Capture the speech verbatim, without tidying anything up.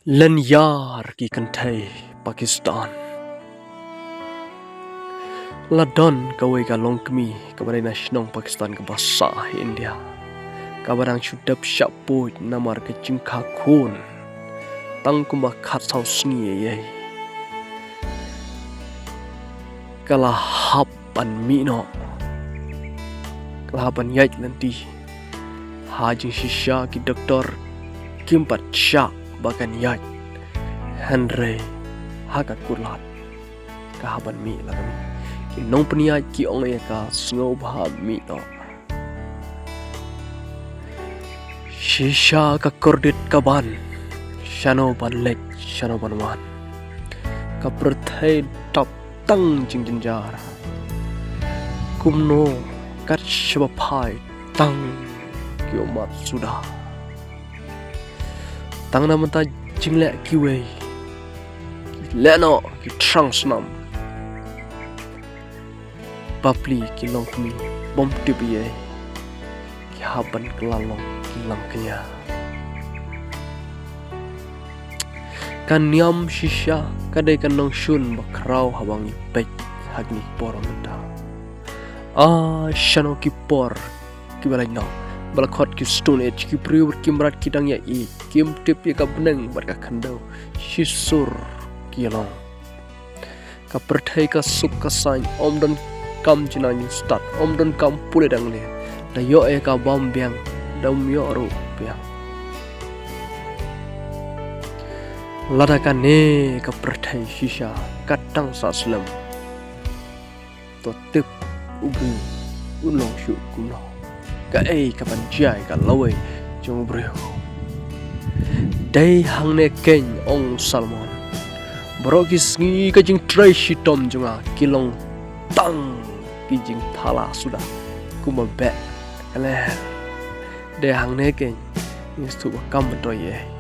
Lynñiar ki kynthei Pakistan. La don kawei ka longkmie kaba dei na shnong Pakistan kaba sah ha India, kaba dang shu dep shah pud namar ka jingkha khun tang kumba khatsaw sngi ïa ïa. Ka la hap ban mih noh. Ka la hap ban ïaid lynti. Ha jingshisha ki doktor kim pat shah ba kan ïaid. Hynrei ha ka kular ka hap ban mih la ka mih. Ki nongpynïaid ki ong ïa ka, sngewbha mih noh. Shisha ka kordit ka ban, shano ban leit, shano ban wan. Ka pyrthei dap tang jingjynjar. Kumno kat shaba phai tang ki ummat suda. Tang na mynta jingleh kiwei ki leh noh ki thrang snam. Bapli ki longkmie bym tip ei ei, ki hap ban kylla long ki langkñia. Ka niam shisha ka dei ka nongshun ba khraw haba ngi peit ha kine ki por mynta. Ah, shano ki por kiba lait noh, ba la khot ki Stone Age, ki briew bad ki mrad ki dang ïa i, kim tip ïa ka bneng bad ka khyndew, shisur ki ïa long. Ka pyrthei ka suk ka saiñ, ym don kam jingnang jingstad, ym don kam pule dang ne. Da ïoh ïa ka bam biang, da ym ïoh ruh biang. Lada kane ka pyrthei shisha ka tang sah slem, to tip u briew un long shuh kumno. Kaei kaban jia ïa ka lawei jong u briew. Dei hangne keiñ, ong Solomon, baroh ki sngi ka jingtrei shitom jong nga ki long tang ki jingthala suda kumba beh ka lyer. Dei hangne keiñ, ngi sngewthuh ba kam myntoi ei ei.